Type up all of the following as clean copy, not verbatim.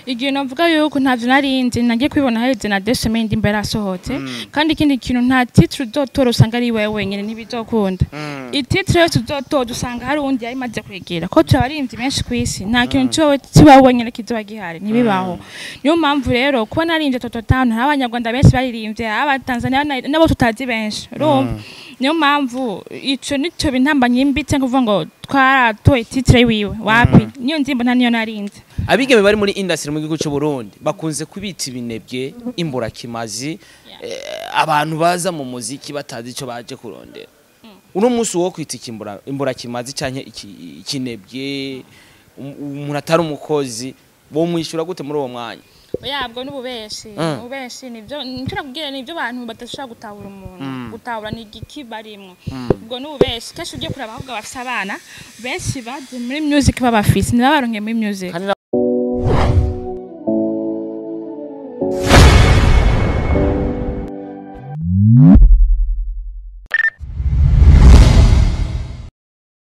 Igihe navuga yuko ntavyo narinzi, nagiye kwibona haheze na 2 semaines indirimbo yarasohotse. Kandi ikindi kintu, nta titre uzotora usanga ari wewe wenyene, ntibizokunda. Ititre yose uzotora usanga hari uwundi yari imaze kwegera, ko turabarimvyi benshi kw'isi. Nta kintu cowe kiba wenyene kizoba gihari, ntibibaho. Niyo mpamvu rero kuba narimvye Toto Town, hari Abanyarwanda benshi baririmbye, Abatanzania nabo tutazi benshi, urumva? Niyo mpamvu ico nico bintambanye mbi, cyangwa kuvuga ngo twaratoye titre wiwe, wapi. Niyo ndirimbo nta niyo narinze. Abigeme bari muri industry mu gihugu cy'u Burundi bakunze kubita ibinebwe, imburakimazi, abantu baza mu muziki batazi ico baje kurondera. Uno munsi wo kwita ikimbura imburakimazi canke ikinebwe, umuntu atari umukozi, bo mwishyura gute muri uwo mwanya? Yabwo n'ububeshi. Ububeshi nibyo nicyo nakubwira, nibyo abantu badashobora gutahura. Umuntu gutahura ni igiki barimwo, ubwo n'ububeshi. Kenshi ugiye kuraba, ahubwo bafise abana benshi baje muri music, babafise ntibabaronke muri music. Kandi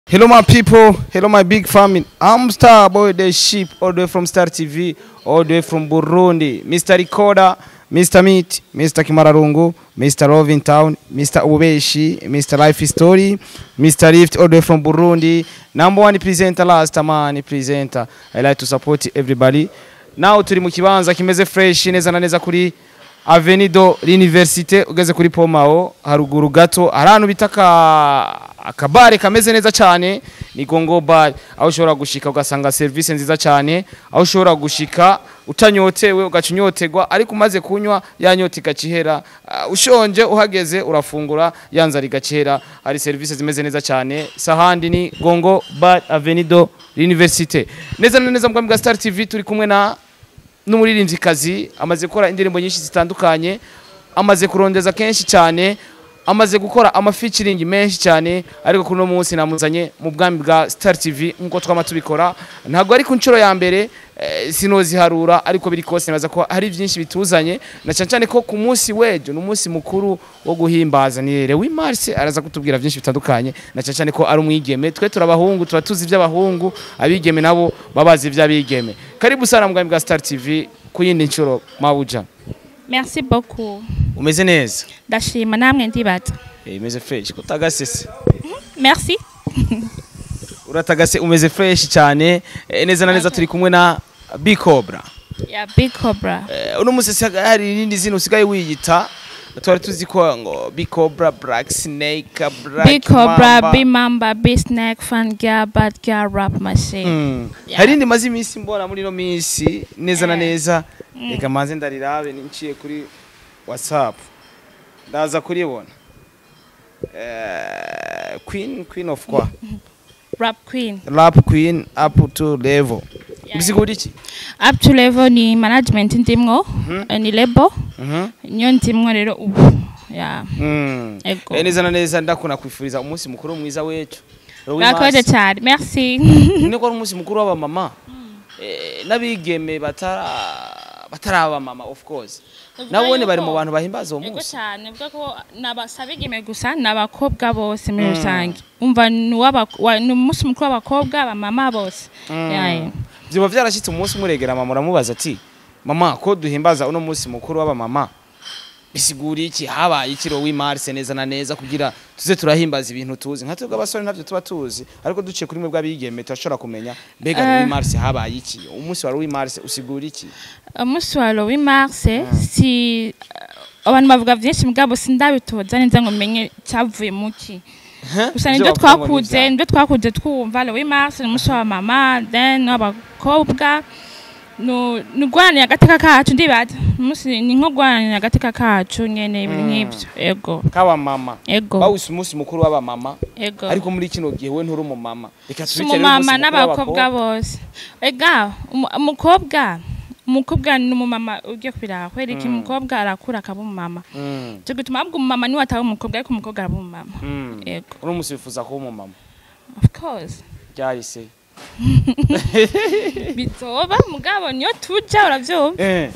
Hello my people, hello my big family. I'm Star Boy the Sheep, all the way from Star TV, all the way from Burundi. Mr. Recorder, Mr. Meat, Mr. Kimararungu, Mr. Love in Town, Mr. Ubeshi, Mr. Life Story, Mr. Lift, all the way from Burundi. Number one presenter, last man presenter. I like to support everybody. Now turi mu kibanza kimeze fresh neza na neza kuri Avenue de l'Université, ugeze kuri Pomao haruguru gato, hari ahantu bita akabare kameze neza cyane, ni Gongo Bar, aho ushobora gushika ugasanga service nziza cyane, aho ushobora gushika utanyotewe ugaca unyotegwa, ariko umaze kunywa ya nyota igacihera. Ushonje uhageze urafungura, ya nzara igacihera. Hari service zimeze neza cyane, sahandi ni Gongo Bar, Avenue de l'Université. Neza na neza mu bwa Star TV turi kumwe na n'umuririmvyikazi amaze gukora indirimbo nyinshi zitandukanye, amaze kurondeza kenshi cyane, amaze gukora ama featuring menshi cyane, ariko kuri uno munsi namuzanye mu bwami bwa Star TV nkuko twama tubikora. Ntabwo ari ku nshuro ya mbere, sinoziharura, ariko biri kose nibaza ko hari byinshi bituzanye, na cyane cyane ko ku munsi w'ejo ni umunsi mukuru wo guhimbaza, ni le 8 mars. Araza kutubwira byinshi bitandukanye, na cyane cyane ko ari umwigeme. Twe turabahungu, tuba tuzi iby'abahungu, abigeme nabo babazi iby'abigeme. Karibu sana mu bwami bwa Star TV ku yindi nshuro, mabuja. Merci beaucoup. Umeze neza? Ndashima, namwe ndibaza. Imeze fresh kutagasese. Merci. Uratagase, umeze fresh cyane. Neza na neza turi kumwe na Big Cobra. Ya, Big Cobra. Uno munsi hari irindi zina usigaye wiyita. Twari tuzi ko ngo Big Cobra, Black Snake, Black Big Cobra. Mamba. Big Mamba, Big Snake, Fun Girl, Bad Girl, Rap Machine. Yeah. Hari indi maze iminsi mbona muri ino minsi neza na neza. Reka manze ndarirabe, niciye kuri WhatsApp ndaza kuribona. Queen, Queen of kwa? Rap Queen. Rap Queen up to level. Yeah. Bisigura iki? Up to Level ni management ndimwo, ni label niyo ndimwo rero ubu, yeah. Ego. Neza na neza ndakuna kwifuriza umunsi mukuru mwiza wecu. Murakoze cyane, merci. Niko ari umunsi mukuru w'abamama n'abigeme bataraba mama, of course nabone bari mu bantu bahimbaza uwo Ego munsi. Cyane, uvuga ko nabasabigeme gusa, n'abakobwa bose muri rusange. Umva, ni umunsi mukuru w'abakobwa, abamama bose. Yeah. Vyoba vyarashitse umunsi umuregera mama uramubaza ati: "Mama, ko duhimbaza uno munsi mukuru w'abamama, bisigura iki? Habaye iki le 8 mars neza na neza, kugira tuze turahimbaza ibintu tuzi?" Nka twebwe abasore ntavyo tuba tuzi, ariko duciye kuri mwe bw'abigeme turashobora kumenya mbega le 8 mars habaye iki, umunsi wa le 8 mars usigura iki? Umunsi wa le 8 mars, si abantu bavuga byinshi, mugabo sindabitoza neza ngo menye cyavuye muki. Gusa Ivyo nibyo bavuga ngo ni twakuze, nibyo twakuze twumva, le 8 mars ni umunsi wa mama, then w'abakobwa, ni guharanira agateka kacu. Ndibaza umunsi ni nko guharanira agateka kacu nyene, ibintu nk'ivyo, ego. Kaba mama. Ego. Bawise umunsi mukuru w'abamama. Ego. Ariko muri kino gihe we nturi umumama, reka Si tubite rero umumama umunsi mukuru n'abakobwa w'abakobwa. bose. Ega umukobwa ni umumama ugiye kubiraba, kubera iki? Umukobwa arakura akaba umumama. Cyo gituma ahubwo umumama niwe ataba umukobwa, ariko umukobwa araba umumama. Ego. Uno munsi wifuza kuba umumama? Of course. Ryahise? Bizoba, mugabo niyo tuja, uravyumva.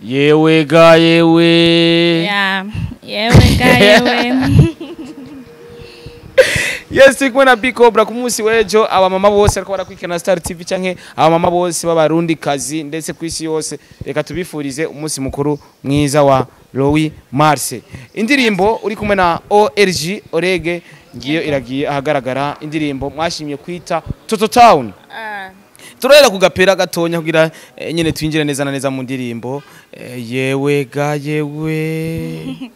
Yewe ga yewe. Ya, yewe ga yewe. Yes, turi kumwe na Big Cobra. Ku munsi w'ejo, abamama bose ariko barakurikirana Star TV canke abamama bose b'abarundi kazi ndetse ku isi yose, reka tubifurize umunsi mukuru mwiza wa le 8 mars. Indirimbo uri kumwe na ORG Orege ngiyo iragiye ahagaragara, indirimbo mwashimye kwita Toto Town. Turahera ku gapera gatonya kugira nyene twinjire neza na neza mu ndirimbo. Yewe ga yewe.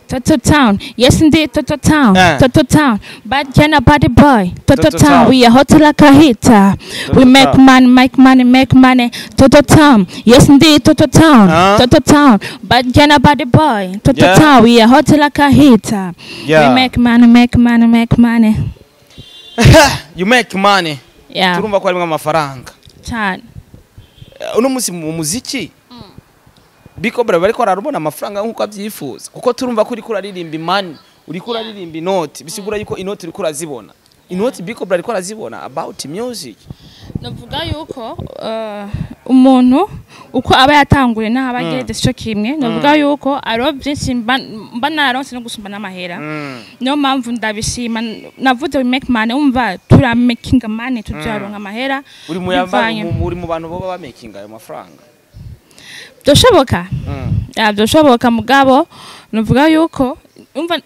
Toto Town, yes indeed, Toto Town, Toto Town, bad Jenna body boy, Toto, Toto Town, Town. We are hot like a heater. We Toto make Town. money, make money, make money. Toto Town, yes indeed, Toto Town, Toto Town, bad Jenna body boy, Toto Town, we are hot like a heater. We make money, make money, make money. You make money. Yeah, Turumva ko harimo amafaranga. Cyane. Uno munsi mu muziki Big Cobra bariko ararubona amafaranga nkuko avyifuza, kuko turumva ko uriko uraririmba imani, uriko uraririmba inoti, bisigura yuko inoti uriko urazibona. Inoti Big Cobra ariko arazibona about music. Navuga yuko umuntu uko aba yatanguye n'aho aba ageze sico kimwe. Navuga yuko ariho byinshi mba nararonse no gusumba n'amahera. Niyo mpamvu ndabishima. Navuze we make money, umva tura making money, tuzaronka amahera. Uri mu yamba bivanye. Uri mu bantu boba bamakinga ayo mafaranga. Byoshoboka. Ya, byoshoboka, mugabo navuga yuko umva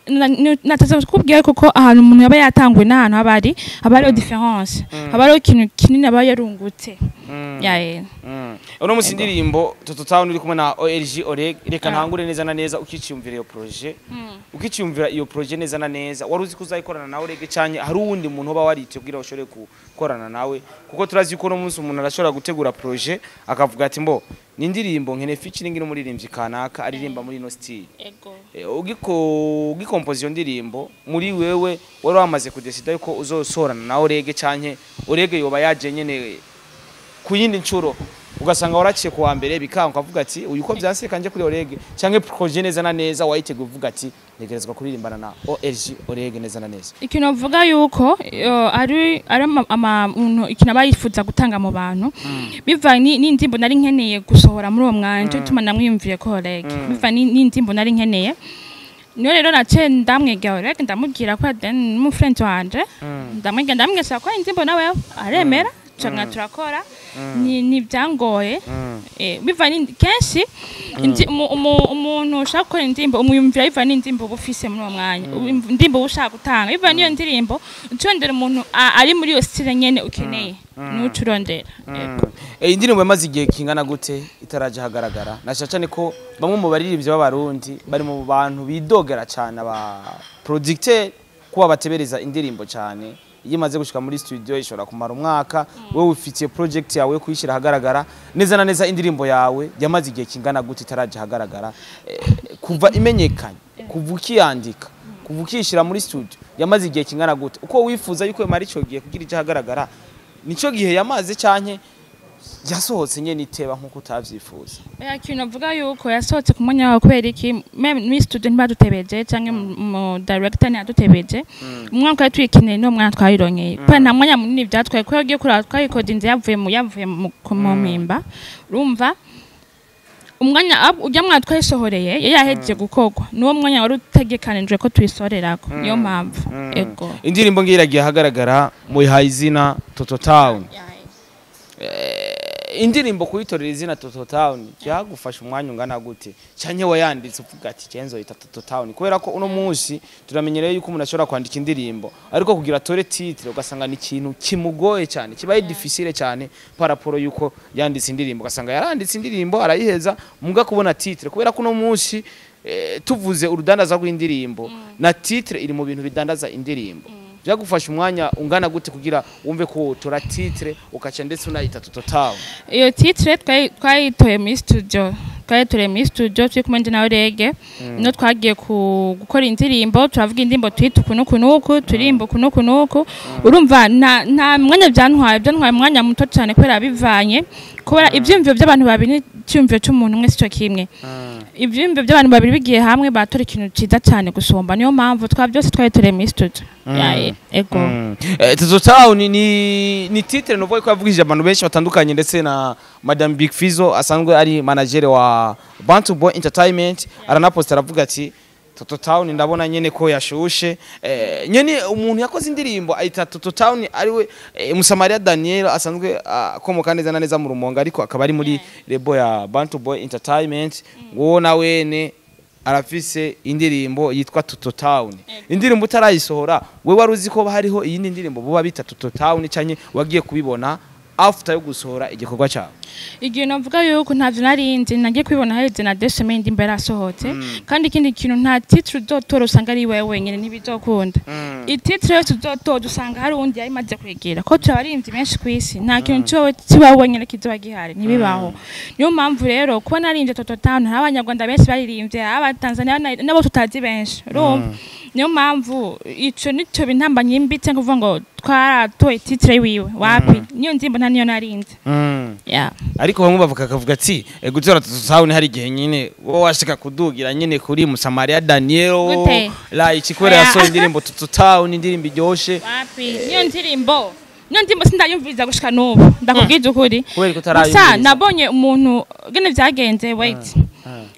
nataza kukubwira kuko ahantu umuntu yaba yatanguye n'ahantu haba ari, haba hariho différence, haba hariho ikintu kinini aba yarungutse. Ya. Uno munsi indirimbo Toto Town uri kumwe na OLG Oreg, reka ntangure neza na neza ukiciyumvira iyo projet. Ukiciyumvira iyo projet neza na neza, wari uzi ko uzayikorana na Oreg canke hari uwundi muntu uba warite kugira ushobore gukorana nawe? Kuko turazi ko uno munsi umuntu arashobora gutegura projet akavuga ati: "Mbo ni indirimbo nkene featuring n'umuririmbyi kanaka aririmba muri ino style." Ego. Ugikompoza iyo ndirimbo, muri wewe wari wamaze kudesida yuko uzosorana na Orege, canke Orege yoba yaje nyene ku yindi ncuro, ugasanga waraciye ku wa mbere bikanga, ukavuga ati: "Uyu ko vyanse kanje kuri Orege"? Canke projet neza na neza wayiteguye uvuga ati: "Ntegerezwa kuririmbana na OLG Orege neza na neza"? Ikintu bavuga yuko ari umuntu ikintu aba yifuza gutanga mu bantu bivanye n'indirimbo nari nkeneye gusohora muri uwo mwanya, nico gituma namwiyumviye ko Oreg bivanye n'indirimbo nari nkeneye. Niyo rero naciye ndamwegera Oreg, ndamubwira ko n'umufriend wanje, ndamwegera ndamwesaba ko indirimbo nawe aremera, canke turakora. Ni byangoye. Bivanye kenshi umuntu ushaka gukora indirimbo umwiyumvira bivanye n'indirimbo uba ufise muri uwo mwanya, indirimbo uba ushaka gutanga. Bivanye n'iyo ndirimbo ucurondera umuntu ari muri iyo style nyene ukeneye, niwe ucurondera. Yego. Indirimbo yamaze igihe kingana gute itaraja ahagaragara? Na cyane ko bamwe mu baririmbyi b'abarundi bari mu bantu bidogera cyane aba producteur kuba batebereza indirimbo cyane. Iyo imaze gushika muri studio ishobora kumara umwaka. Wowe ufitiye project yawe yo kuyishyira ahagaragara neza na neza, indirimbo yawe yamaze igihe kingana gute itaraja ahagaragara? Kuva imenyekanye, kuva ukiyandika, kuva ukiyishyira muri studio, yamaze igihe kingana gute? Uko wifuza yuko yamara ico gihe kugira ije ahagaragara, nico gihe yamaze, canke yasohotse nyene iteba nkuko utavyifuza? Oya, ikintu navuga yuko yasohotse ku mwanya wawe. Kubera iki? Muri studio ntibadutebeje canke mu director ntiyadutebeje. Umwaka twari tuyikeneye niwo mwanya twayironkeye, kubera nta mwanya munini vyatwaye, kubera ugiye kuraba twayikodinze yavuye mu mpimba. Urumva umwanya urya mwanya twayisohoreye yari yahejeje gukorwa, niwo mwanya wari utegekanijwe ko tuyisorerako. Niyo mpamvu, ego. Indirimbo ngiyo iragiye ahagaragara, muyihaye izina Toto Town. Indirimbo kuyitorera izina Toto Town byagufasha umwanya ungana gute, canke wayanditse uvuga ati: "Kenzo yita Toto Town"? Kubera ko uno munsi turamenyereye yuko umuntu ashobora kwandika indirimbo, ariko kugira atore titre ugasanga ni ikintu kimugoye cyane, kibaye difficile cyane par rapport yuko yanditse indirimbo. Ugasanga yaranditse indirimbo arayiheza, muga kubona titre, kubera ko uno munsi tuvuze urudandaza rw'indirimbo na titre iri mu bintu bidandaza indirimbo. Byagufasha umwanya ungana gute kugira wumve ko wotora titre ukaca ndetse unayita Toto Town? Iyo titre twayitoye muri studio, twayitoreye muri studio turi kumwe na Orege. No twagiye gukora indirimbo, turavuga indirimbo tuyita uku n'uku n'uku, turirimba uku n'uku n'uku. Urumva nta mwanya byantwaye umwanya muto cyane, kubera bivanye kubera ibyiyumviro by'abantu babiri n'icyumviro cy'umuntu umwe sico kimwe. Ibyiyumviro by'abantu babiri bigiye hamwe batora ikintu cyiza cyane gusumba. Niyo mpamvu twa byose twayitoreye muri studio. Ya, ego. Toto Town ni titre nuvuga ko yavugishije abantu benshi batandukanye, ndetse na Madame Big Fizzo asanzwe ari manager wa Bantu Boy Entertainment aranaposta aravuga ati: Toto Town ndabona nyene ko yashushe, nyene umuntu yakoze indirimbo ayita Toto Town ariwe Musamaria Daniel, asanzwe akomoka neza na neza mu Rumonge, ariko akaba ari muri label ya Bantu Boy Entertainment. Ngo na wene arafise indirimbo yitwa Toto Town. Indirimbo utarayisohora, we wari uzi ko hariho iyindi ndirimbo buba bita Toto Town, canke wagiye kubibona after yo gusohora igikorwa cyawe? Igihe navuga yuko ntavyo narinzi, nagiye kubibona haheze na 2 semaines indirimbo yarasohotse. Kandi ikindi kintu, nta titre uzotora usanga ari wewe wenyene, ntibizokunda. Ititre yose uzotora usanga hari uwundi yari imaze kwegera, ko turabarimvyi benshi kw'isi. Nta kintu cowe kiba wenyene kizoba gihari, ntibibaho. Niyo mpamvu rero kuba narimvye Toto Town, hari Abanyarwanda benshi baririmbye, Abatanzania nabo tutazi benshi, urumva? Niyo mpamvu ico nico bintambanye mbi, cyangwa kuvuga ngo twaratoye titre wiwe, wapi, niyo ndirimbo nta niyo narinze. Yeah. Ariko bamwe bavuga, akavuga ati gutora Toto Town, hari igihe nyine wowe washaka kudugira nyine kuri Musamaria Daniel. Gute? Like kubera Oya. yasohoye indirimbo Toto Town, indirimbo iryoshe. Wapi, niyo ndirimbo sindayumviriza gushika n'ubu, ndakubwiza ukuri. Kubera ko Gusa utarayumviriza? nabonye umuntu gene vyagenze, wait,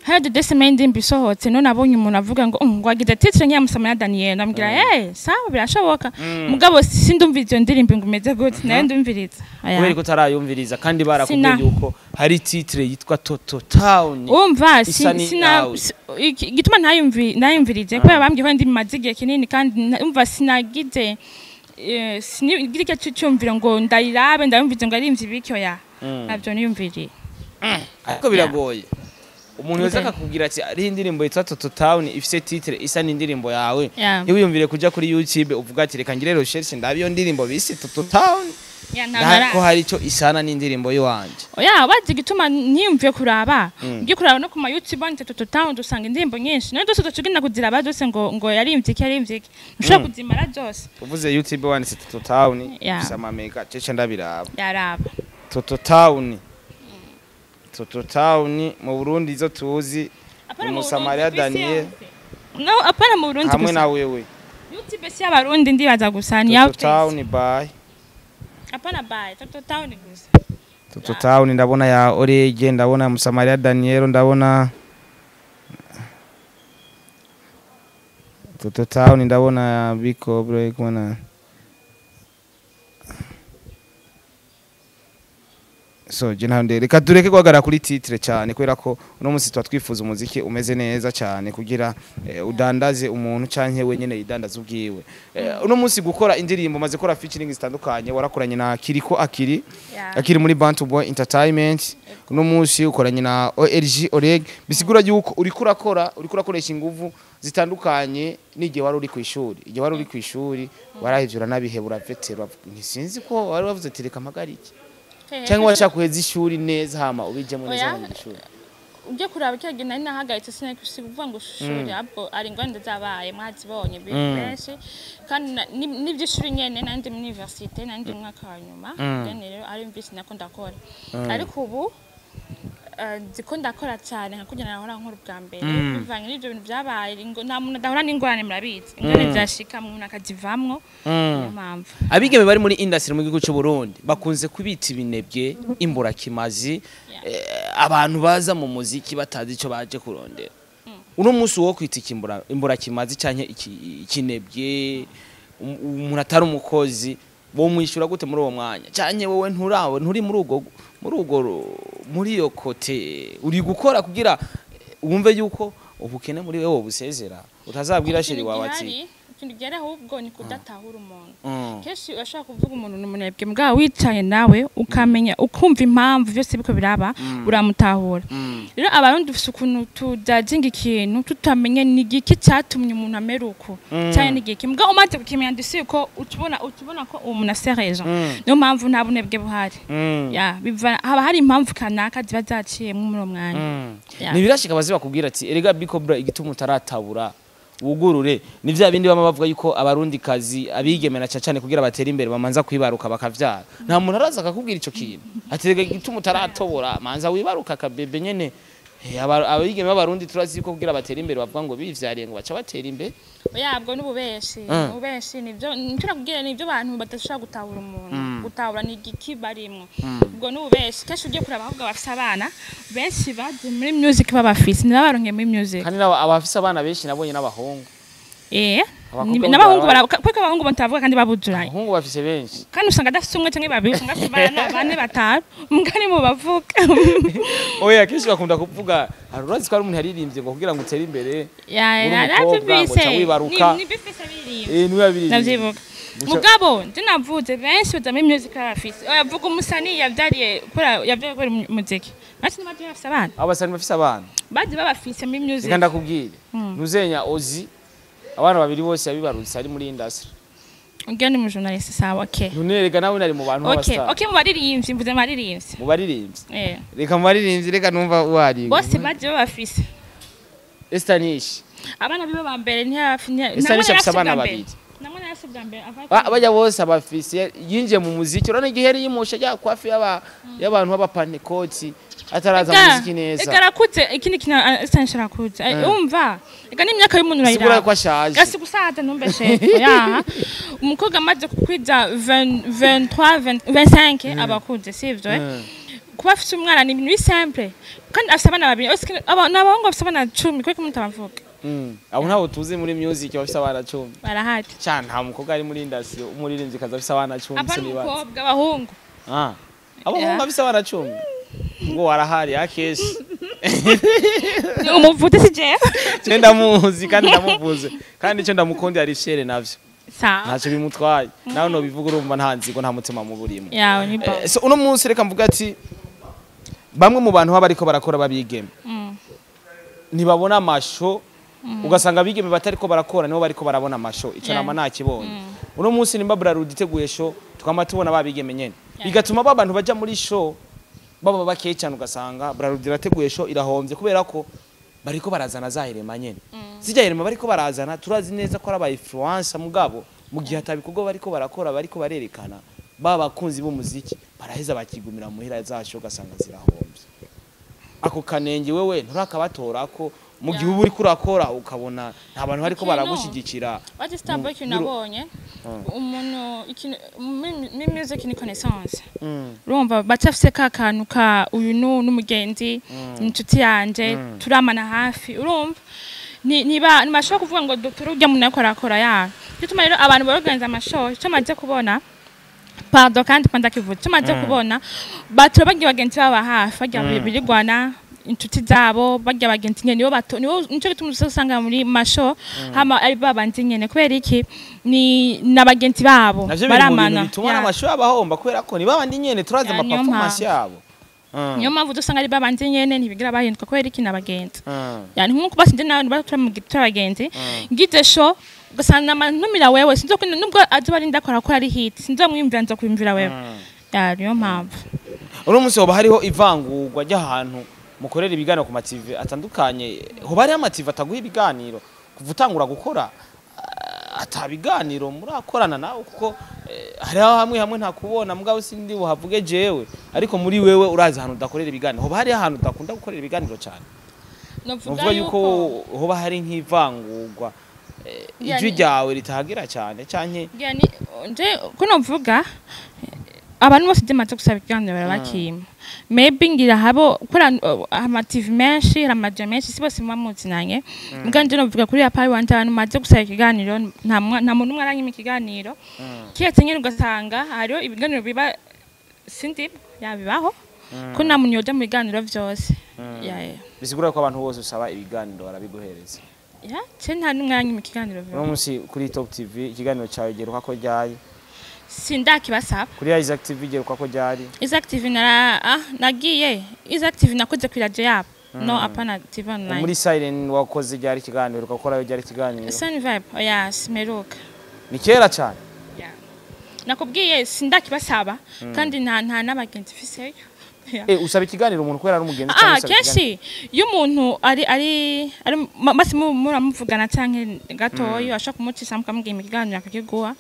hari 2 semaines indirimbo isohotse, none nabonye umuntu avuga ngo ngo wagize titre nk'iya Musamariya Daniel." Ndamubwira: "Eh, sawa, birashoboka." Mugabo sindumviriza iyo ndirimbo ngo imeze gute, nayo ndumviriza. Oya. Kubera ko utarayumviriza kandi barakubwiye Sina. yuko hari titre yitwa Toto Town Umva, isa ni sina yawe. Igituma ntayumvirije kubera bambwiye ko ndi maze igihe kinini, kandi umva, sinagize sinigira icyo cyumviro ngo ndayirabe, ndayumvirize ngo arimvye ibiki. Oya, ntabyo niyumviriye. Ariko biragoye umuntu wese Gute? akakubwira ati ari indirimbo yitwa Toto Town ifise titre isa n'indirimbo yawe, ntiwiyumvire kuja kuri YouTube uvuga ati: "Reka ngire recherche, ndabe iyo ndirimbo bise Toto Town Ya, ntabwo ko hari ico isana n'indirimbo yiwanje." Oya, bazi igituma ntiyumviye kuraba, ngiye kuraba no ku ma YouTube wanditse Toto Town dusanga indirimbo nyinshi, none zose tucugenda kuziraba zose ngo yarimvye iki, yarimvye iki? Ntushobora kuzimara zose. Uvuze YouTube wanditse Toto Town, ifise amamega cece, ndabiraba. Yaraba. Toto Town, Toto Town mu Burundi izo tuzi Apana ni mu Musamaria Burundi, kw'isi Daniel yose. No, apana mu Burundi hamwe gusa. na wewe. YouTube si y'Abarundi, ndibaza gusa ni Toto yawe twese. Town by Apana by Toto Town gusa. Toto Town, ndabona ya Orege, ndabona Musamaria Daniel, ndabona Toto Town, ndabona ya Biko Break kubona. So je nta reka tureke guhagarara kuri titre cyane, kubera ko uno munsi tuba twifuza umuziki umeze neza cyane kugira udandaze umuntu canke wenyene yidandaze ubwiwe. Uno munsi gukora indirimbo, maze gukora featuring zitandukanye, warakoranye na Kiriko Akiri akiri muri Bantu Boy Entertainment, uno munsi ukoranye na OLG Oreg, bisigura yuko uriko urakora, uriko urakoresha inguvu zitandukanye n'igihe wari uri ku ishuri. Igihe wari uri ku ishuri warahevye, uranabihebura, vetero, ntisinzi ko wari wavuze ati: "Reka mpagarike," cyangwa washaka guheza ishuri neza hama ubijemo neza Oya. mu ishuri? Ujye kuraba kiriya gihe nari nahagaritse, sinari kuvuga ngo ishuri, ahubwo ari ingorane zabaye, mwazibonye benshi, kandi n'iby'ishuri nyene nari ndi muri université, nari ndi mu mwaka wa nyuma. Then rero ari mvisi nako ndakora, ariko ubu nzi ko ndakora cyane nka kugira nahora nkora ubwa mbere, bivanye n'ibyo bintu byabaye. Nta muntu adahura n'ingorane, murabizi, ingorane zirashika umuntu akazivamwo, niyo mpamvu. Abigeme bari muri industry mu gihugu cy'u Burundi bakunze kubita ibinebwe, imburakimazi, abantu baza mu muziki batazi icyo baje kurondera. Uno munsi wo kwita ikimbura imburakimazi canke ikinebwe, umuntu atari umukozi, wo mwishyura gute muri uwo mwanya? Canke wowe nturawe, nturi muri ubwo muri iyo côté uri gukora kugira wumve yuko ubukene muri wewe busezera, utazabwira chéri wawe ati Ikintu gihari ahubwo ni kudatahura umuntu. Kenshi urashobora kuvuga umuntu ni umunebwe, mbwa wicaye nawe ukamenya, ukumva impamvu byose biko biraba, uramutahura. Rero Abarundi dufise ukuntu tujajinga ikintu tutamenye ni igiki cyatumye umuntu amera uko cyane, ni igiki. Mbwa umaze kukimenya, ndisi ko utubona ko uwo muntu afise raison. Niyo mpamvu nta bunebwe buhari. Ya, biva haba hari impamvu kanaka ziba zaciyemwo muri uwo mwanya. Ya. Ntibirashika bazi bakubwira ati: "Erega Bikobra, igituma utaratabura wugurure ni vya bindi bama bavuga yuko Abarundi kazi abigeme na cyane kugira batere imbere bamanza kwibaruka bakavyara"? Nta muntu araza akakubwira ico kintu ati: "Erega igituma utaratobora, manza wibaruka akabebe nyene Abigeme b'Abarundi turazi ko kugira batera imbere bavuga ngo bivyariye, ngo baca batera imbere. Yabwo n'ububeshi. Ububeshi nibyo nicyo nakubwira, nibyo abantu badashobora gutahura, umuntu gutahura ni igiki barimwo. Ubwo n'ububeshi. Kenshi ugiye kuraba, ahubwo bafise abana benshi baje muri music babafise, ntibabaronke muri music. Kandi nabo abafise abana benshi nabonye n'abahungu. Abakobwa N'abahungu kuko abahungu batavuga kandi babuzuranye. Abahungu bafise benshi. Kandi usanga adafise umwe canke babiri, usanga afise bana bane, batanu, mugani mu bavuga. Oya, kenshi bakunda kuvuga, hari, urazi ko hari umuntu yaririmbye ngo kugira ngo utere imbere ya uri umukobwa, ngo Navyumvise. ca wibaruka. Ni bifise birimbye. Niwe yabiririmbye. Navyibuka. Mugabo nje navuze benshi baza muri music bafise. Oya, vuga umusani yavyariye kubera, yavyaye kubera umuziki. Basi nibaje bafise abana. Abo basani bafise abana. Baje babafise muri music. Reka ndakubwire, ntuzenya Ozi, abana babiri bose yabibarutse ari muri industry. Ugiye ni mu journaliste, sawa, okay. Ntunerega nawe nari mu bantu Okay. b'abastar. Okay, mu baririmbyi, mvuze mu baririmbyi. Mu baririmbyi. Reka mu baririmbyi, reka numva wari. Bose baje babafise. Esther Nish. Abana biwe ba mbere ntiyafi. Esther Nish afise abana babiri. Namwe narafise bwa mbere ava. Bajya bose abafise yinjiye mu muziki, urabona igihe yari yimusha ajya kwafi y'abantu b'abapantekoti, ataraza mu muziki neza. Ega arakuze, ikindi kintu Esther Nish arakuze. Umva, ega n'imyaka y'umuntu Sigura urayiraba. ko ashaje. Gasi gusaza ntumbeshe yaha. Umukobwa amaze kukwiza 20, 23, 20, 25 aba akuze, sivyo? Kuba afise umwana ni ibintu bisimple, kandi afise abana babiri. N'abahungu bafise abana 10, kuko umuntu abavuga. Abo ntabwo tuzi muri music bafise abana 10. Barahari. Cyane nta mukobwa ari muri industry umuririmbyi kaza afise abana 10. Apana. Sinibaza. Umukobwa, abahungu. Ah, abahungu bafise abana 10 ngo warahari akeshi. Umuvuze si jewe. Je ndamuzi kandi ndamuvuze, kandi icyo ndamukundi ari fier navyo. Sawa. Ntacyo bimutwaye, nawe nobivuga, urumva nta nzigo, nta mutima muburimo. Yawe ni bo. So uno munsi reka mvuga ati bamwe mu bantu baba bariko barakora babigeme ntibabona amasho, ugasanga abigeme batariko barakora nibo bariko barabona amasho. Ico nama nakibonye. Uno munsi nimba Brarudi iteguye show, twama tubona babigeme nyene, bigatuma ba bantu baja muri show baba bakeye cyane, ugasanga Brarudi irateguye show irahomvye kubera ko bariko barazana za herema nyene. Zijya herema bariko barazana, turazi neza ko ari aba influencer, mugabo mu gihe atabikorwa bariko barakora, bariko barerekana ba bakunzi b'umuziki baraheza bakigumira muhira, za show ugasanga zirahomvye. Ako kanenge wewe nturakabatora ko mu gihe uba uriko urakora ukabona nta bantu bariko Ikintu- baragushyigikira? Waje Starboy, ikintu nabonye, umuntu ikintu muri music ni connaissance. Urumva bacafise ka kantu ka uyu n'umugenzi, inshuti yanje, turamana hafi, urumva niba ntibashobora kuvuga ngo dutore urya muntu ariko arakora ya gituma. Rero abantu baorganiza amashow, icyo maze kubona, pardon, kandi ko ndakivuze, icyo maze kubona, batora bagiye bagenzi baba hafi, barya birigwana inshuti zabo, barya bagenzi nyene nibo bato, nibo. Nico gituma usanga muri mashow hama ari babandi nyene. Kubera iki? Ni nabagenzi babo. Navyo biri mu bintu Baramana. bituma n'amashow abahomba, kubera ko ni babandi nyene turazi Ya, niyo ama performance mpamvu. yabo. Niyo mpamvu dusanga ari babandi nyene, ntibigira bahinduka. Kubera iki? Nabagenzi. Yani nkuko basi nawe batura mu abagenzi, ngize show ugasanga ntumira wewe, sinzo nubwo azoba ari ndakora ko ari hit, sinzomwiyumvira, nzokwiyumvira wewe. Ya, niyo mpamvu. Uno munsi hoba hariho ivangurwa ry'ahantu mukorera ibiganiro ku ma TV atandukanye? Hoba hariho ama TV ataguha ibiganiro kuva utangura gukora, ata biganiro murakorana nawe? Kuko hariho hamwe hamwe ntakubona, mugabo sindi buhavuge jewe, ariko muri wewe urazi ahantu udakorera ibiganiro. Hoba hariho ahantu udakunda gukorera ibiganiro cyane? Novuga Nuvuga yuko hoba hari nk'ivangurwa, ijwi ryawe ritahagira cyane canke? Yani nje ko novuga abantu bose je gusaba ikiganiro barabakima. Maybe ngira habo kora ama TV menshi, hari amadio menshi, si bose muba muzinanye. Mbwa nje novuga kuri ya pari wanje, abantu maze gusaba ikiganiro nta muntu umwe aranyima ikiganiro, kiretse nyene ugasanga hariho ibiganiro biba sindi yabibaho ko nta muntu yoja mu biganiro vyose. Ya. Bisigura ko abantu bose usaba ibiganiro barabiguhereza? Ya, ce nta n'umwe aranyima ikiganiro. Uno munsi kuri Top TV ikiganiro cyawe giheruka ko ryari? Sindakibasaba. Kuri Isaac TV giheruka ko ryari? Isaac TV nara nagiye Isaac TV, nakoze ku radio yabo, no apana TV online. Muri Siren wakoze ryari ikiganiro, ugakorayo ryari ikiganiro? Sun Vibe, oya, simeruka. Ni kera cyane. Yeah. Nakubwiye sindakibasaba, kandi nta n'abagenzi mfiseyo. Yeah. Usaba ikiganiro umuntu kubera ari umugenzi cyangwa usaba ikiganiro? Kenshi iyo umuntu ari masi muramuvugana canke gatoyo, ashobora kumucisha mukamubwira ikiganiro akakiguha.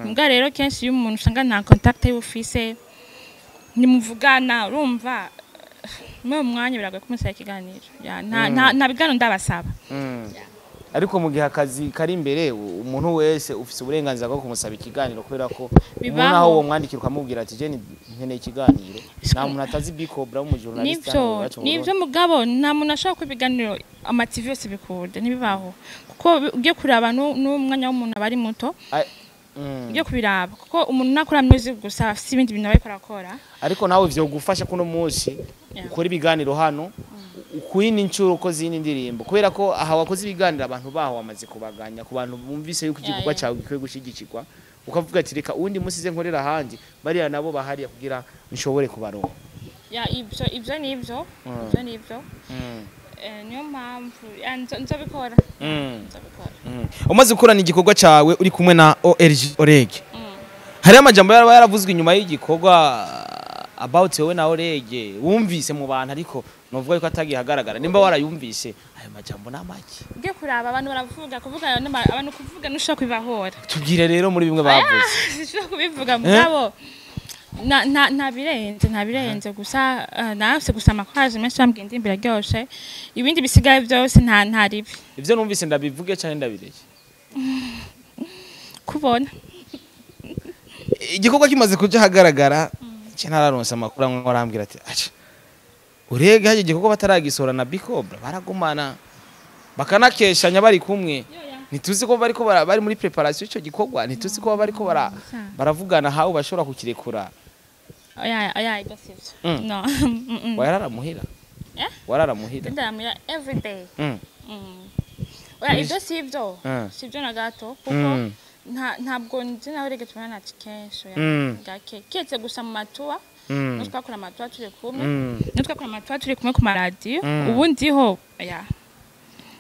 Mbwa rero kenshi iyo umuntu usanga nta contact y'ufise, ntimuvugana, urumva. Muri uwo mwanya biragoye kumusaba ikiganiro. Ya, nta biganiro ndabasaba. Ariko mu gihe akazi kari imbere, umuntu wese ufise uburenganzira bwo kumusaba ikiganiro, kubera ko umuntu Bibaho. aho uwo mwandikira ukamubwira ati: "Je nkeneye ikiganiro", nta muntu atazi Bicobra w'umujournaliste Nivyo. Hano iwacu mu Nivyo, Burundi. mugabo nta muntu ashobora kuba ibiganiro ama TV yose bikunda, ntibibaho, kuko ugiye kuraba n'umwanya w'umuntu aba ari muto. Ugiye kubiraba, kuko umuntu nakora music gusa, afise ibindi bintu aba ariko arakora. Ariko nawe vyogufasha kuno munsi ukora ibiganiro hano kuyindi ncuro uko zindi ndirimbo, kubera ko aha wakoze ibiganiro abantu baho wamaze kubaganya ku bantu bumvise yuko igikorwa cyawe gikwiye gushyigikirwa, ukavuga ati: "Reka uwundi munsi ze nkorera ahandi, bariya nabo bahariya kugira nshobore kubaronka." Ya, ivyo nivyo, ivyo nivyo. Niyo mpamvu ya, nzobikora, nzobikora. Umaze gukorana igikorwa cyawe uri kumwe na ORG Oreg, hariho amajambo yaba yaravuzwe inyuma y'igikorwa about wowe na Oreg wumvise mu bantu, ariko novuga yuko atagiye ahagaragara. Nimba warayumvise, ayo majambo ni amaki? Ugiye kuraba, abantu baravuga, kuvuga abantu kuvuga ntushobora kubibahora. Tubwire rero muri bimwe bavuze. Sinshobora kubivuga, mugabo nta birenze, nta birenze. Gusa narafise gusa amakwaje menshi bambwiye indirimbo iraryoshe, ibindi bisigaye byose nta ribi. Ivyo numvise ndabivuge cyane ndabireke? Kubona. Igikorwa kimaze kuja ahagaragara, nce nararonse amakuru amwe arambwira ati: "Aca Urege haje igikorwa bataragisohora na Bicobra baragumana bakanakeshanya bari kumwe." Ntituzi ko bariko bari muri préparation y'ico gikorwa, ntituzi ko bariko baravugana hawe bashobora kukirekura. Oya, oya, ibyo sivyo. No. Warara muhira? Eh? Warara muhira? Ndaramira every day. Oya, ibyo sivyo. Sivyo na gato, kuko ntabwo nzi nawe rege tubonana kenshi, oya. Gake, keretse gusa mu matuwa. No twakora amatuwa turi kumwe. No twakora amatuwa turi kumwe ku maradiyo. Ubundi ho oya.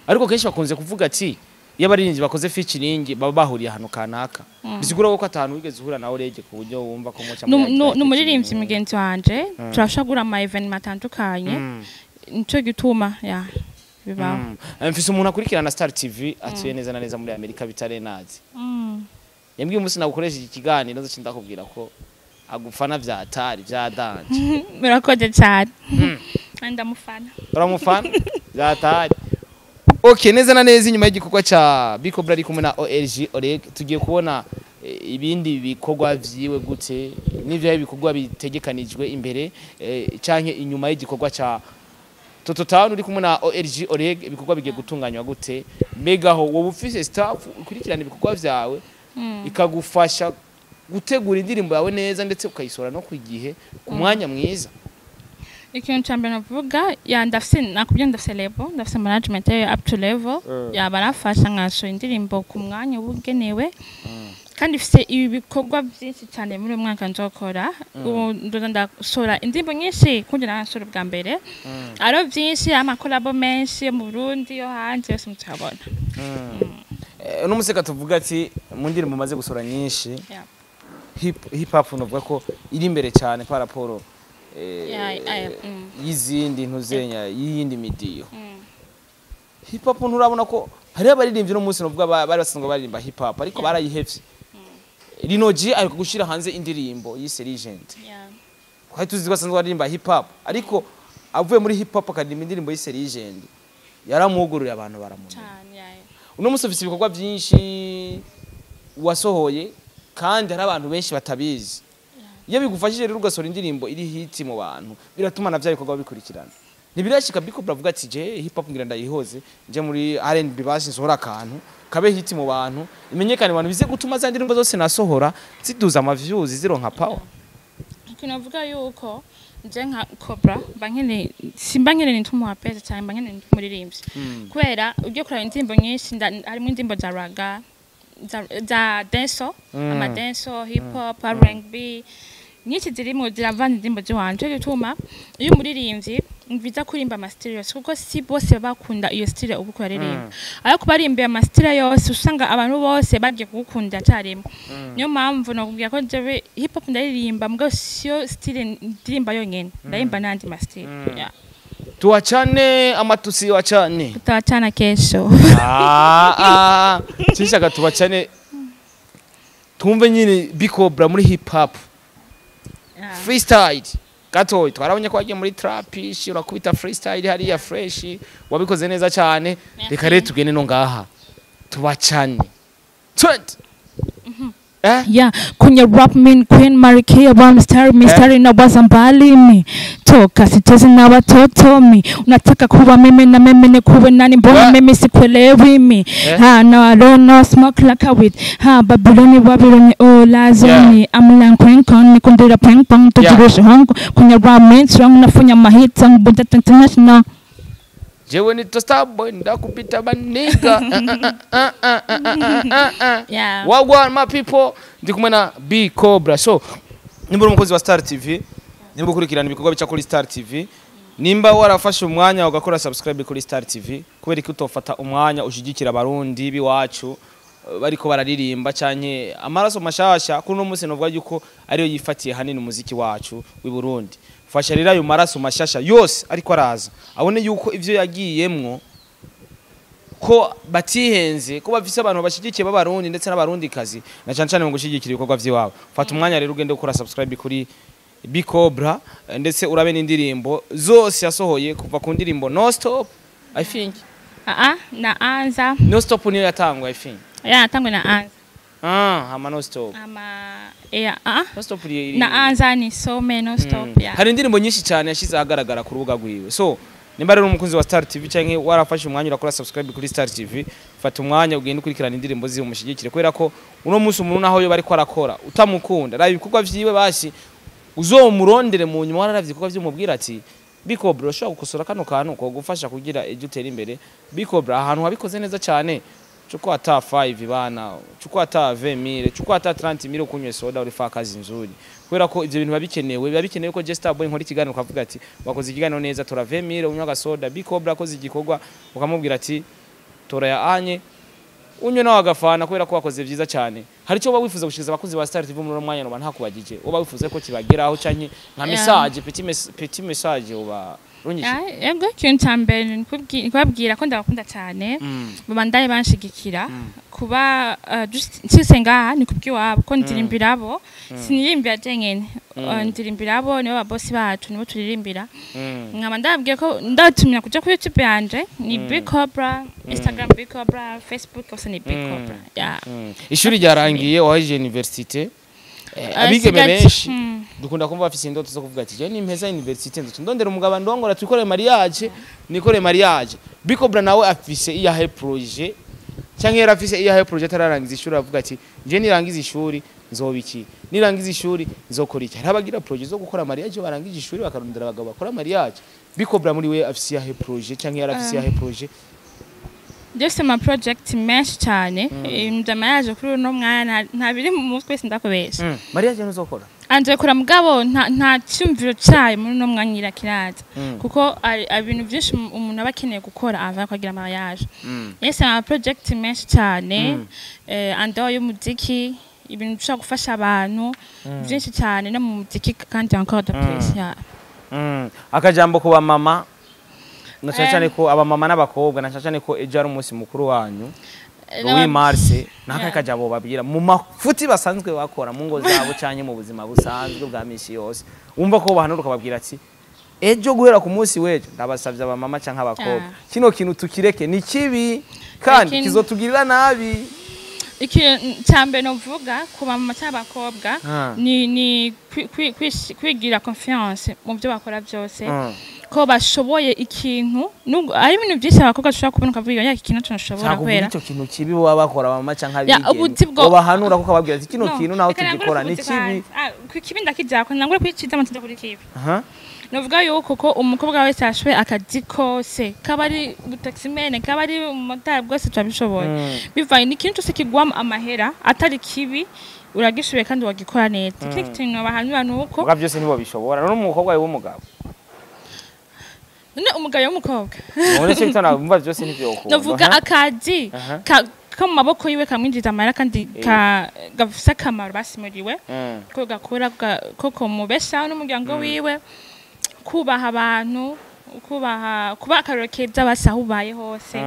Ariko kenshi bakunze kuvuga ati iyo abaririmbyi bakoze featuring baba bahuriye ahantu kanaka, bisigura ko atanu wigeze uhura nawe Urege ku buryo wumva ko muca Ni umuririmbyi mugenzi wanje, turashobora guhura mu ma événements atandukanye. Nico gituma ya bibaho. Mfise umuntu akurikirana Star TV atuye neza na neza muri Amerika bita Renazi. Yambwiye umunsi nagukoresha iki kiganiro nzoca ndakubwira ko agufana vya atari vya danger. Murakoze cyane, ndamufana. Uramufana vya atari. Okay, neza na neza inyuma y'igikorwa ca Bicobra ari kumwe na OLG Oreg, tugiye kubona ibindi bikorwa vyiwe gute, n'ivyo ibikorwa bitegekanijwe imbere canke inyuma y'igikorwa ca Toto Town uri kumwe na OLG Oreg, ibikorwa bigiye gutunganywa gute? Mbega ho wowe ufise staff ukurikirana ibikorwa vyawe ikagufasha gutegura indirimbo yawe neza, ndetse ukayisohora no ku gihe, ku mwanya mwiza? Ikintu cya mbere navuga, ya, ndafise, nakubwiye, ndafise label, ndafise management ya up to level. Ya, barafasha nkasohora indirimbo ku mwanya ubugenewe, kandi ifise ibi bikorwa byinshi cyane muri uyu mwaka nzokora. Ubu ndoza ndasohora indirimbo nyinshi kundi nasohora ubwa mbere, aro byinshi, amakolabo menshi yo mu Burundi, yo hanze, yose mutabona. Uno museka tuvuga ati mu ndirimbo umaze gusohora nyinshi, hip hop novuga ko iri imbere cyane par rapport y'izindi ntuzenya y'iyindi midiyo. Hip hop nturabona ko hariho abaririmbyi no munsi novuga bari basanzwe baririmba hip hop ariko barayihevye? Lino G ariko gushira hanze indirimbo yise Legend. Twari tuzi ko asanzwe aririmba hip hop, ariko avuye muri hip hop akaririmba indirimbo yise Legend, yaramwugururiye abantu baramumenya. Cyane, yeah. Uno munsi ufise ibikorwa byinshi wasohoye kandi hari abantu benshi batabizi. Iyo bigufashije rero ugasohora indirimbo iri hit mu bantu, biratuma na vya bikorwa bikurikirana. Ntibirashika biko baravuga ati: "Je hip hop ngira ndayihoze, nje muri R&B, basi nsohora akantu kabe hit mu bantu, imenyekane mu bantu, bize gutuma za ndirimbo zose nasohora ziduza ama views, zironka power"? Ikintu navuga yuko nje nka Cobra mba nkeneye, simba nkeneye nituma umuraperi cyane, mba nkeneye nituma umuririmbyi, kubera ugiye kuraba indirimbo nyinshi harimo indirimbo za ragga, za dancehall, ama dancehall, hip hop, R&B nyinshi zirimo ziravana indirimbo ziwanje. Cyo gituma iyo umuririmbyi mviza kurimba ama style yose, kuko si bose baba bakunda iyo style uba uko yaririmba, ariko barimbiye ama style yose usanga abantu bose bagiye kugukunda cyarimwe. Niyo mpamvu nakubwira ko jewe hip hop ndaririmba, mugabo siyo style ndirimba yonyene, ndarimba n'andi ma style, yeah. Tuwachane ama tusiwachane? Tutawachana kesho. Ah, ah, sinshaka tubacane, twumve nyine Bicobra muri hip hop freestyle. Gatoyi twarabonye ko wagiye muri trapish, urakubita freestyle hariya fresh, wabikoze neza cyane. Merci. Reka rero tugende no ngaha tubacane 20 Yeah, kwenye rap mean queen Marikia wa mstari mistari na waza mbali mi toka sichezi na watoto mi unataka kuwa mimi na mimi ni kuwe nani mbona mimi sikuelewi mi ha no I don't know smoke like a weed ha Babyloni Babyloni oh lazoni I'm like queen con ni kundira ping pong tujirushe hongo kwenye rap mean strong nafanya mahits bunda international. Jewe ni Starboy ndakupita baniga. Yeah. Wagwan my people, ndi kumwe na B Cobra. So nimba uri umukozi wa Star TV, nimba ukurikirana ibikorwa bica kuri Star TV, nimba warafashe umwanya ugakora subscribe kuri Star TV, kubera ko utofata umwanya ushigikira abarundi biwacu bariko bararirimba canke amaraso mashasha kuri uno munsi, novuga yuko ariyo yifatiye hanini umuziki wacu w'i Burundi. Fasha rero ayo maraso mashasha yose ariko araza abone yuko ivyo yagiyemwo ko batihenze, ko bafise abantu bashigikiye b'abarundi ndetse n'abarundi kazi, na cyane cyane mu gushigikira ibikorwa vy'iwabo. Fata umwanya rero ugende gukora subscribe kuri B Cobra, ndetse urabe n'indirimbo zose yasohoye kuva ku ndirimbo No Stop, I think. Ah ah, na anza. No Stop niyo yatangwa, I think. Yeah, tangwe na anza. Ah, hama No Stop. Ama yeah, ah. No Stop iri Na anza ni some no stop, yeah. Hari indirimbo nyinshi cyane yashize ahagaragara ku rubuga rwiwe. So nimba rero umukunzi wa Star TV canke warafashe umwanya urakora subscribe kuri Star TV, fata umwanya ugende ukurikirana indirimbo ziwe, umushyigikire, kubera ko uno munsi umuntu naho yo bariko arakora utamukunda, raba ibikorwa vyiwe, basi uzomurondere mu nyuma wararavye ibikorwa vy'umubwira ati: "B Cobra, ushobora gukosora kano kantu ko gufasha kugira ejo utere imbere. B Cobra, ahantu wabikoze neza cyane, chukua hata 5 bana, chukua hata 20,000, chukua hata 30,000 ukunywe soda, ulifanya kazi nzuri." Kubera ko ivyo bintu biba bikenewe, biba bikenewe ko Jester Boy nkora ikiganiro ukavuga ati: "Wakoze ikiganiro neza, tora 20,000 unywa agasoda." B Cobra akoze igikorwa ukamubwira ati: "Tora ya anye unywe nawe agafana," kubera ko wakoze vyiza cyane. Hari icyo uba wifuza gushikiriza abakunzi ba Star TV muri uno mwanya noba ntakubagije, uba wifuza ko kibageraho canke nka message, petit message uba runyishe? Yego, ikintu cya mbere ni kubabwira ko ndabakunda cyane, babandaye banshigikira kuba nshitse ngaha ni kubw'iwabo, ko ndirimbira abo, sinirimbira jenyene. Ndirimbira abo, nibo babosi bacu, nibo turirimbira. Nkaba ndababwiye ko ndabatumira kuja kuri YouTube yanje ni Big Cobra, Instagram Big Cobra, Facebook hose ni Big Cobra, yeah. Ishuri ryarangiye, wahejeje université. Abigeme benshi dukunda kumva bafise indoto zo kuvuga ati: "Je nimpeza université nzoca ndondera umugabo ndongora, twikore mariage, nikore mariage." B Cobra nawe afise iyahe projet, canke yari afise iyahe projet atararangiza ishuri, avuga ati: "Je nirangiza ishuri nzoba iki, nirangiza ishuri nzokora iki"? Hari abagira projet zo gukora mariage barangije ishuri, bakarondera abagabo bakora mariage. B Cobra muri we afise iyahe projet, canke yari afise iyahe projet? Byose ama project menshi cyane. Ndama yaje kuri uno mwanya nta biri mu mutwe, sindakubesha. Mariage ntuzokora? Anje kora, mugabo nta cyumviro cyayo muri uno mwanya irakiraza, kuko ari ibintu byinshi umuntu aba akeneye gukora ava kwagira mariage. Yes, ama project menshi cyane, andaho y'umuziki, ibintu bishobora gufasha abantu byinshi cyane no mu muziki kandi encore de plus, yeah. Akajambo ku bamama, na cyane cyane ko abamama n'abakobwa, na cyane cyane ko ejo ari umunsi mukuru wanyu 8 mars, n'akahe kajambo babwira mu mafuti basanzwe bakora mu ngo zabo canke mu buzima busanzwe bwa misi yose, wumva ko bahanura ukababwira ati: "Ejo guhera ku munsi w'ejo ndabasavye abamama canke abakobwa, kino kintu tukireke, ni kibi kandi kizotugirira nabi"? Ikintu cya mbere novuga ku bamama cyangwa abakobwa ni kwigira confiance mu byo bakora byose, ko bashoboye ikintu. Nubwo ari ibintu byinshi abakobwa dushobora kubona ukavuga: "Ya, iki kintu tunashobora." Ntabwo Kubera icyo kintu kibi baba bakora abamama canke Ya, abigeme, ubuzi bahanura kuko babwira ati: "Kino No, kintu naho reka nangure tugikora ku ni buzi kibi." kwanza. Ah, ku kibi ndakijako, nangure kuri ciza amatunda kuri kibi. Aha. Novuga yuko ko umukobwa wese ashoboye akazi kose, kaba ari ubutaximene, kaba ari umumotari, bwose turabishoboye. Bivanye n'ikintu cyose kigwamo amahera atari kibi, uragishoboye kandi wagikora neza. Ikindi kintu bahanura ni uko Muga byose ntibobishobora. None umukobwa wawe w'umugabo? None umugabo w'umukobwa? None cyo gitana umva byose ntivyokunda. Novuga akazi ka mu maboko yiwe kamwinjiza amahera kandi gafise akamaro basimuriwe, ko gakora ko komubeshaho n'umuryango wiwe, kubaha abantu, kubaha, kuba akarorero keza basi aho ubaye hose.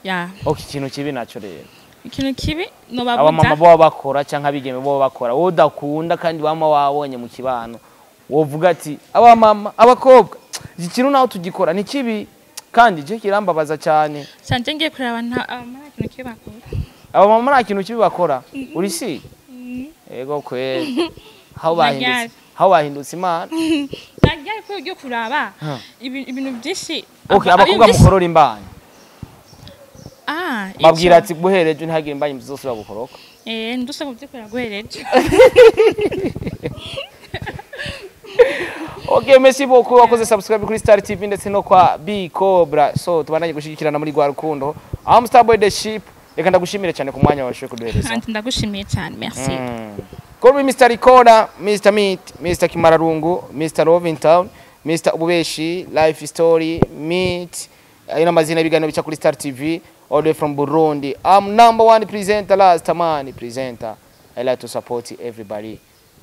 Ya. Ok, ikintu kibi naco rero? Ikintu kibi Abamama nobabuza bo bakora canke abigeme bo bakora wowe udakunda kandi wama wabonye mu kibano. Wovuga ati abamama, abakobwa, iki kintu naho tugikora ni kibi, kandi je kirambabaza cyane. Sanje ngiye kuraba, nta abamama nta kintu kibi bakora. Abamama nta kintu kibi bakora, uri si ego kweli, aho bahindutse Naryari. aho bahindutse Imana. Naryari ko ugiye kuraba ibintu byinshi. Okay, abakobwa mukorora imbanyi, Ah, babwira ati guhereje ntihagire imbanyi muzosubira gukoroka. Eh, ndusaba kubyikora guhereje. Okay, merci beaucoup wakoze subscribe kuri Star TV ndetse no kwa B Cobra. So tubandanye gushigikirana muri rwa rukundo. I'm Starboy the Ship. Reka ndagushimire cyane ku mwanya washoboye kuduhereza. Kandi ndagushimiye cyane, merci. Call me Mr. Recorder, Mr. Meat, Mr. Kimararungu, Mr. Lovingtown, Mr. Ububeshi, Life Story, Meat. Ayo n'amazina y'ibiganiro bica kuri Star TV all the way from Burundi. I'm number one presenter, last man presenter. I like to support everybody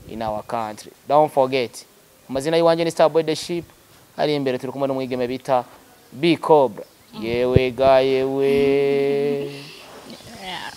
in our country. Don't forget. Amazina y'iwanje ni Starboy the Ship. Ari imbere turi kumwe n'umwigeme bita B Cobra. Yewe ga yewe. Yeah.